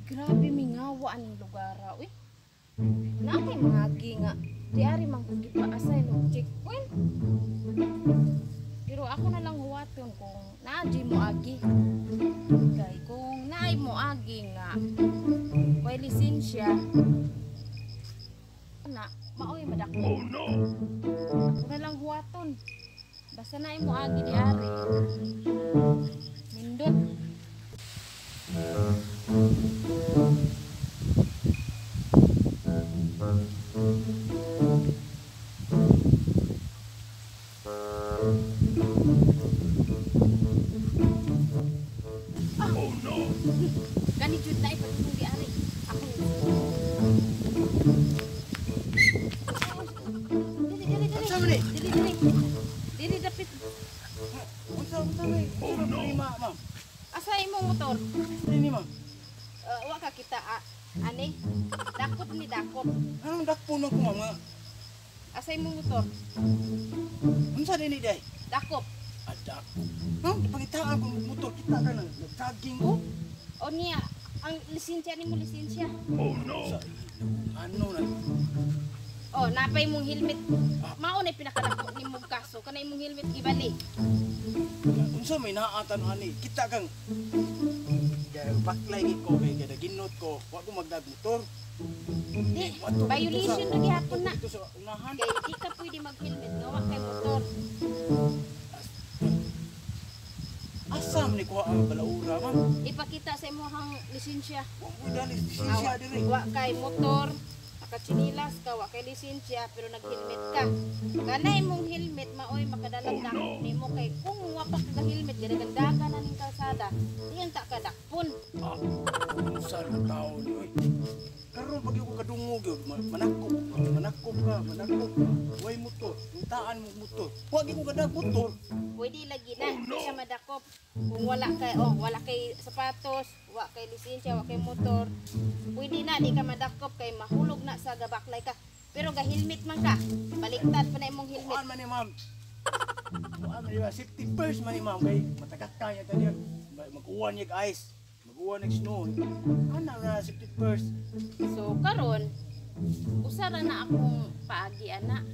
Grabe mingawa aning lugar, uy. Naa kay mga agi nga diari man ko gipaasay no checkpoint. Pero ako na lang huwaton kung naa jud mo agi. Kay kung naay mo agi nga way lisensya na maoy madako. Oh no! Ako na lang huwaton. Basta naay mo agi diari. Nindot. Oh no! Gani jud na ipadung diari. Ako. Dili dili dili. Unsa man ni? Dili dili. Dili dapit. Unsa may? Oh, Unsa no. problema, ma'am? Asa imong motor? Dili ma'am. Wa ka kita ani. Dakop ni dakop. Anong dakpo na ko, ma'am? Nga, Asa imong motor? unsa dini day? Dakop. Ah, dakpo. Ma'am, pangitaan ko motor kita ka na nag-jogging ko. O niya, ang lisensya nimo lisensya. Oh no! Sa ano na? O napay imong helmet. Mao na pinakadako nimong kaso kana imong helmet gibali. Unsa may naatan ani? Kita kang baklay gid ko kay kada ginot ko, wa ko magdag motor. Di, Wadto ko violation dito ra gihapon na. Dito sa unahan. Kay di ka pwede mag-helmet nga wa kay motor. Asa man ni kuha ang balaura, ma'am? Ipakita sa imong lisensya. Wa ko dali lisensya diri. Wa kay motor, nakatsinilas ka, wa kay lisensya, pero nag-helmet ka. Kana imong helmet maoy makadalag Oh, no. dakop nimo kay kung wa pa ka helmet gadagandaga na ning kalsada, diyan ta ka dakpon. Ah, unsa na tao ni oy. Karon pag ko kadungog gyud, manakop, manakop ka, manakop. Way motor, untaan mo motor. Wa gyud ko kadag motor. Pwede lagi na, Oh, no. di ka madakop. Kung wala kay oh, wala kay sapatos, wa kay lisensya, wa kay motor, pwede na di ka madakop kay mahulog na sa gabaklay ka. Pero ga helmet man ka, baliktad pa na imong helmet. Kuan man ni ma'am. Kuan man ni ma'am, safety first man ni ma'am kay matagak ka niya tani. Mag-uwan niya ice, mag-uwan niya snow. Ana na safety first. So karon usara na akong paagi ana.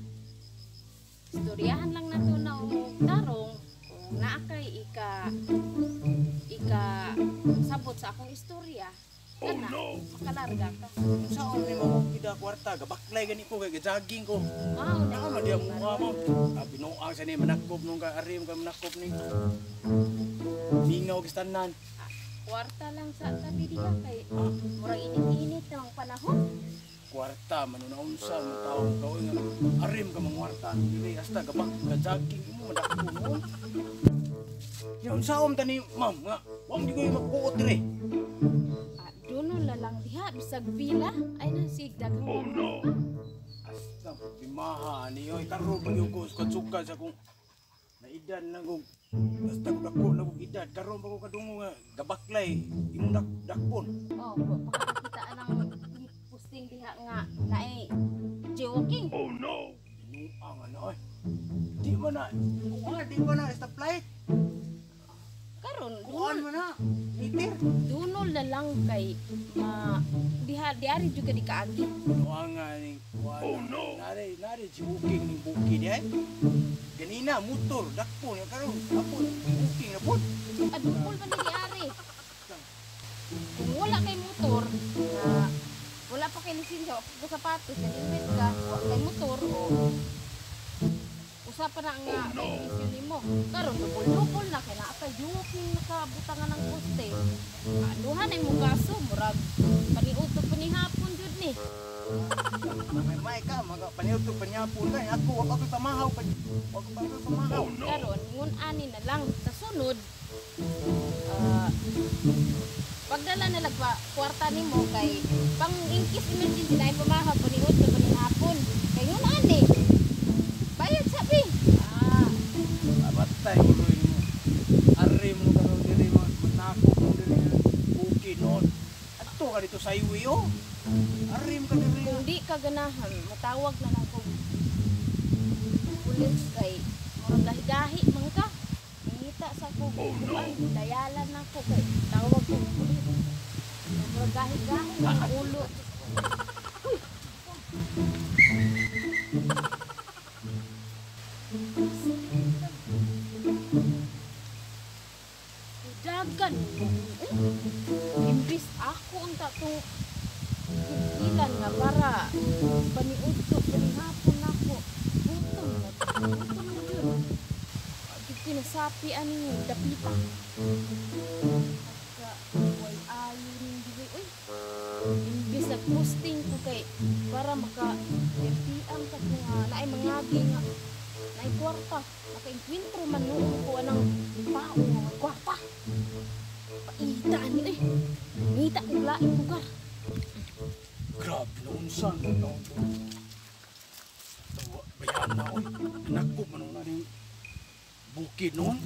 Istoryahan lang nato na og tarong kung naa kay ika ika sabot sa akong istorya. Oh Kana, no! makalarga ka. Unsa ni ma'am pida kwarta, gabaklay gani ko kay jogging ko. Mao na. Naa man diya mukha ma'am. Ah, binuang sa ni manakop nung ka arim ka manakop ni. Mingaw gistanan. Kwarta lang sa tabi diha kay Ah, murag init-init na ang panahon. Kwarta man na unsa mo tawo ka oy nga arim ka mangwarta dili hasta gabak ka jogging imo madakpo mo. Ya unsa om tani ma'am nga wa mo ko magbuot dire. Ah, duno la lang diha bisag pila ay na sig daghang Oh no! Hasta bimaha ani oy karon pa gyud ko sukat-sukat sa kung naidad na ko basta ko dako na kog edad karon pa ko kadungo nga gabaklay imong dakpon. Oh, pakakita ang posting diha nga naay joking. Oh no! Binuang ana oy. Di man na kuha di man na stoplight. Karon Kuan dunol man na meter. dunol na lang kay ma diha diari jud ka di kaagi. Binuang nga ni kuan. Oh, no. Nare nare si booking ning booking di ay. Ganina motor dakpo niya karon apon booking na pod. Adungkol man ni diari. Kung wala kay motor na wala pa kay lisensya, wa pa kay sapatos, na helmet ka, wa kay motor o usa pa na nga Oh, no. violation nimo. Karon dubol-dubol na kay naa kay joking nakabutangan ng poste. Anuhan na imong kaso murag paniudto panihapon jud ni. May ka maga paniudto panyapon ka ako wa pa ko'y pamahaw pa wa ko pa ko'y pamahaw. Oh no! Karon ngun ani na lang sa sunod pagdala na lang pa kwarta nimo kay pang in case emergency na pamahaw paniudto panihapon. Kay ngun ani bayad sabi. Ah, batay uloy mo. Ari mo karon diri mo manakop mo diri bukid noon. Adto ka ka dito sa highway oh. Arim ka diri. Kung di ka ganahan, matawag na lang ko pulis kay murag gahi-gahi man ka. Nangita sa ko. Oh, no. Dayalan na ko kay tawag ko pulis. Murag gahi-gahi ang ulo. Uy. Dagan. Imbis ako ang tatong ilan nga para paniudto panihapon nako. Gutom na. Gutom na jud. Jud ko nasapi ani dapita. Pagka way ayo ning diri uy. Imbis nagposting ko kay para maka piam ta ko nga naay mangagi nga naay kwarta. Nakaengkwentro man noon ko anang tao nga may kwarta. Paita ani eh. Ngita og laing lugar. Grabe na unsa no taon to. Tawa bayan na oy. Nako man na ning bukid noon.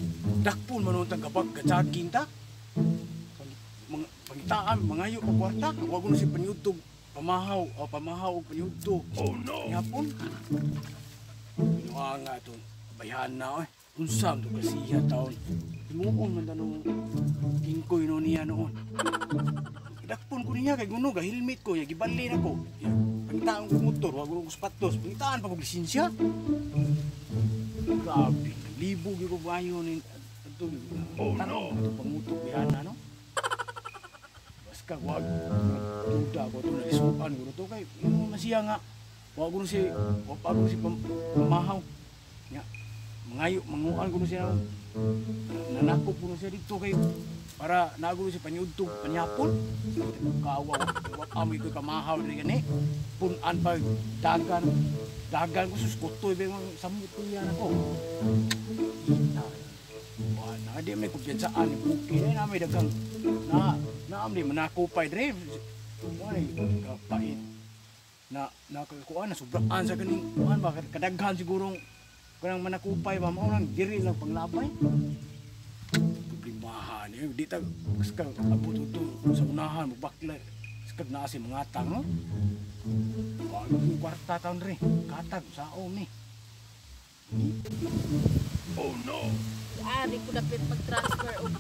Dakpon man noon tang gabag gatsaging ta. Mga pangitaan mangayo og kwarta. Wa ko na si paniudtog pamahaw o pamahaw og paniudto. Oh no! Yapon. Binuha nga itong bayan na oy. Unsa man to kasiya taon. Himuon man tanong kingkoy no niya noon. Dakpon ko niya kay guno ga helmet ko ya gibalin ako. Ya, pangitaan ko motor, wa ko sapatos, pangitaan pa kog lisensya. Grabe, libo gyud ko bayo ni adto. Oh, no. Ato pangutok bihana no. Basta wag duda ko to nalisuan ko to kay imo man siya nga wa ko si wa pa ko si pamahaw. Nya mangayo manguan ko siya nanakop ko siya dito kay para nagulo si paniudtog panyapon. Kawa wa amoy ko kamahaw diri gani. Punan pa dagan dagan ko sus kutoy ba yung samot ko yan ako. Ita. Wa na di may kumpiyansaan ni bukid ay na may daghang na naam di manakupay diri. Wala kapait na nakakuan na sobraan sa ganing kuan ba kadaghan siguro kanang manakupay ba mao nang diri lang panglabay. Problemahan eh di ta ska abot to sa unahan magbakla skag naa si mga tang no. Wa gyud kwarta taon diri katag saom ni. Oh no! Ari ko dapit pag-transfer og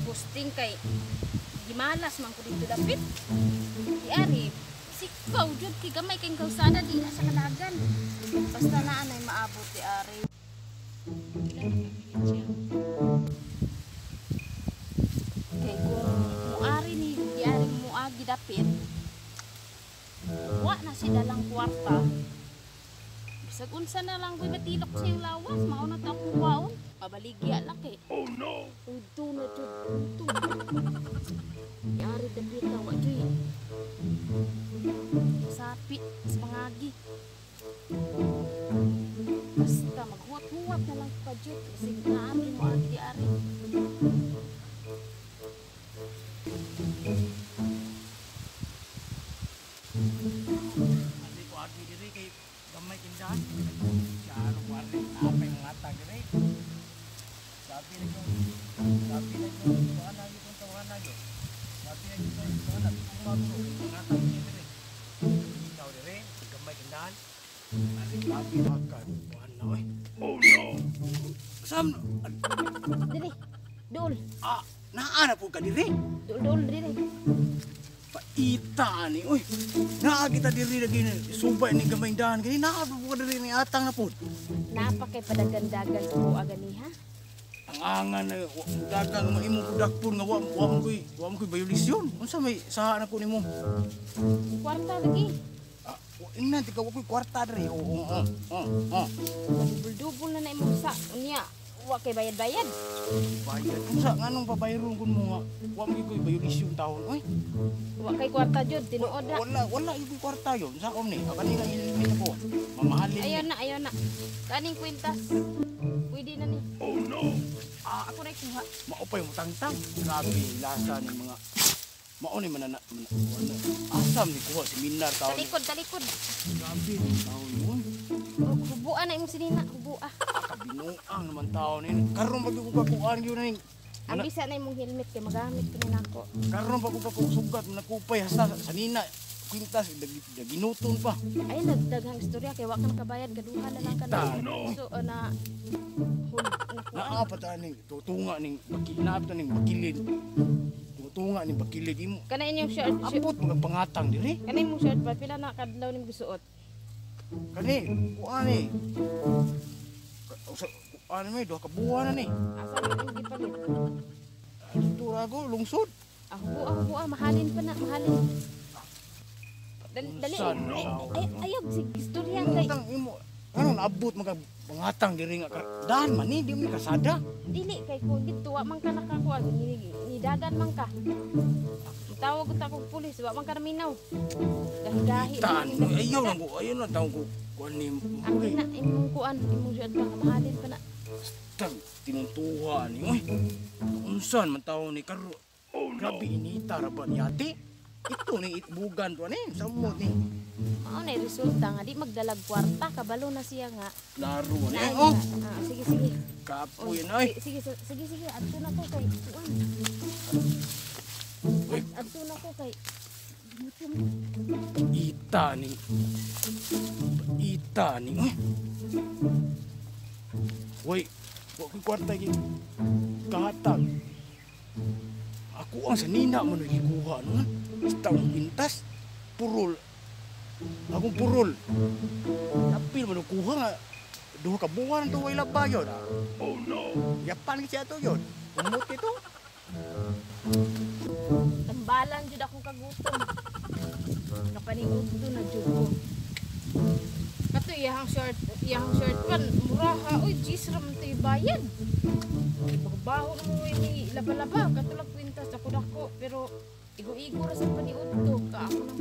posting kay gimalas man ko dito dapit. Di ari sikaw jud kay gamay kay kalsada di na sa kadagan. Basta naa nay maabot di ari. Kay kung muari ni di ari muagi dapit, wa na si dalang kwarta. Bisag unsa na lang ko'y matilok sa iyong lawas, mao na ta akong kwaon. Pabaligya lang kay. Oh no! Udto na jud, udto. Yari dapit wa jud. Sapi sa pangagi. Basta maghuwat-huwat na lang ka jud kasi naami mo agi di ari. Ati ko agi diri kay gamay tindahan. Siya ano ko ari napay mga tag diri. Sabi na ko kuan lagi kong tawahan lagi. Sabi na ko kuan lagi kung magulo mga tag diri. Ikaw diri gamay tindahan. Ari lagi maka kuan na oy. Oh no! Sam Diri. Dul. ah naa na po ka diri. Dul dul diri. Paita ni oy. Naa kita diri lagi ni subay ni gamay tindahan kini naa po ka diri ni atang na po. Napa kay padagandagan ko aganiha. Ang angan na dagang nga imong kudakpon nga wa mo koy violation. Unsa may saha na ko nimo? Kwarta lagi. Ah, ingnan tika wa koy kwarta diri. Oo, oo, oo. Dubol-dubol na na imong sa unya. Wa kay bayad-bayad. Bayad unsa nganong babayron kun mo nga wa mo koy violation taon oy. Wa kay kwarta jud tinuod na. Wala yung kwarta yon. Sa om ni. Kani nga helmet ako. Mamahalin. Ayaw na, ayaw na. Kaning kwintas. Pwede na ni. Oh no! Ah, Ako ray kuha. mao pa yung tangtang. Grabe lasa ni mga mao ni manana mana, asam ni kuha si Minar taon. Talikod, talikod. Grabe ni taon yun. Hubua na imong sinina, hubua. Kabinuang naman taon ni. Karon pag ko kakuan yun ni. Ang bisa na imong helmet kay magamit kini nako. Karon pa ko pa kong sugat nakupay hasta sa nina kwintas daginuton pa. Ay nagdaghang istorya kay wa ka nakabayad kaduha na lang ka na. Ita, no. So na hul Naa pa ta ning tutunga ning naa pa ta ning bakilid. Tutunga ning bakilid imo. Kana inyong shirt, Abot mga pangatang diri. kana imong shirt pa pila na kadlaw nimo gisuot? Kani, kuan ni. Usa kuan may duha ka buwan na ni. Asa man imong gipalit? Dito ra ko lungsod. Ako ako ah, mahalin pa na, mahalin. Dali, dali. Unsa, Ay, no? ay, ayaw, sige, istorya kay. Utang imo. Ano naabot mga pangatang diri nga daan man ni di man kasada. Dili kay ko didto wa man ka nakakuan, ni dagan man ka. Tawag ta kog pulis, wa man ka naminaw. Gahi-gahi. Tan, ayaw lang ko, ayaw lang taong ko kuan ni. Ang na imong kuan, imong suot pa nga mahalin pa na. Tang tinuntuha ni oy. Unsan man taon ni karo. Oh no! Grabe inita ra ba ni ate? Ito ni itbugan to ni samot ni. Mao na resulta nga di magdalag kwarta, kabalo na siya nga. Klaro ni. Naay Oh, nga. Ah, sige sige. kapoy na oy. Sige sige sige sige adto na ko kay kuan. Uy. Adto na ko kay gutom. Ita ni. Ita ni oy. Uy, wa ko'y kwarta gi kahatag. Ako ang sanina man ang gikuha no. Basta akong pintas, purol. Akong purol. Apil man ang kuha nga duha ka buwan to way laba yun. Oh no! Yapan siya to yun. Umot ito. Tambalan jud akong kagutom. Kapaniudto na jud ko. Kato iyahang shirt pan muraha oy jis ra man to'y bayad. Baho mo ni laba-laba katulag kwintas ako dako pero igo-igo ra sa paniudto ka ako nang